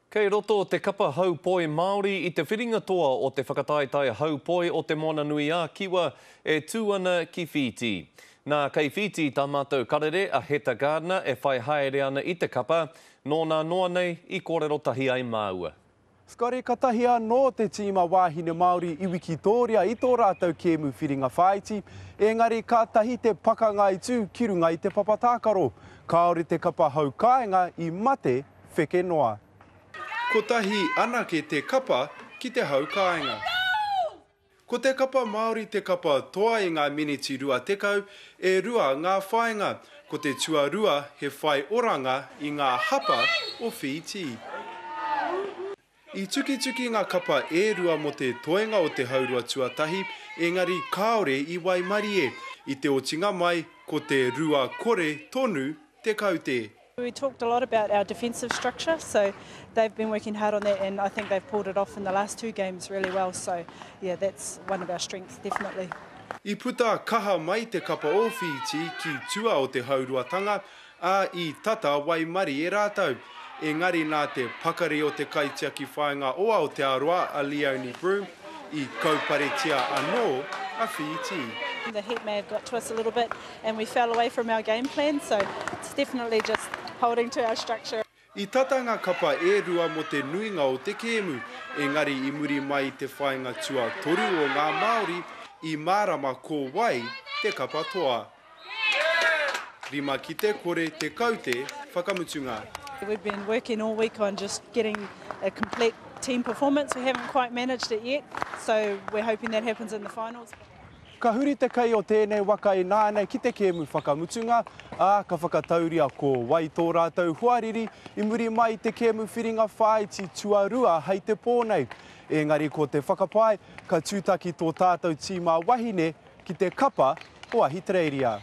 Kei roto te kapa haupoi Māori i te whiringa toa o te whakataetae haupoi o Te Moananui-a-Kiwa e tū ana ki Whītī. Nā, kei Whītī tā mātou karere a Heta Gardiner e whai haere ana i te kapa, nō nā noa nei i kōrero tahi ai māua. Scotty, Katahi anō te tīma wāhine Māori i wikitōria i tō rātou kēmu whiringa whāiti, engari kātahi te pakanga i tū ki runga i te papa tākaro. Kāore te kapa hau kāinga i mate wheke noa. Kotahi anake te kapa ki te hau kāinga. Ko te kapa Māori te kapa toa i ngā miniti 20, e rua ngā whāinga. Ko te tuarua he whai oranga i ngā hapa o Whītī. I tukituki ngā kapa e rua mō te toenga o te haurua tuatahi, engari kāore i waimarie. I te otinga mai, ko te 2-kore tonu te kaute. We talked a lot about our defensive structure, so they've been working hard on that and I think they've pulled it off in the last two games really well, so yeah, that's one of our strengths, definitely. I puta kaha mai te kapa o Whītī ki tua o te hauruatanga, ā, i tata waimarie rātou. Engari nā te pakari o te kaitiaki whāinga o Aotearoa a Leonie Broome, i kauparetia anō a Whītī. The heat may have got to us a little bit and we fell away from our game plan so it's definitely just holding to our structure. I tata ngā kapa e rua mō te nuinga o te kēmu, engari i muri mai i te whāinga tuatoru o ngā Māori, i mārama ko wai te kapa toa. 5 ki te 0 te kaute whakamutunga. We've been working all week on just getting a complete team performance. We haven't quite managed it yet, so we're hoping that happens in the finals. Ka huri te kai o tēnei waka ināianei ki te kēmu whakamutunga, ā, ka whakatauria ko wai tō rātou hoariri i muri mai i te kēmu whiringa whāiti tuarua hei te pō nei. Engari ko te whakapae, ka tūtaki tō tātou tīma wahine ki te kapa o Ahitereiria.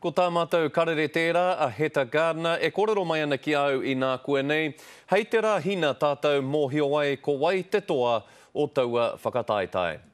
Ko tā mātou karere tērā, a Heta Gardiner, e kōrero mai ana ki a au inā koe nei, hei te Rāhina tātou mōhio ai ko wai te toa o taua whakataetae.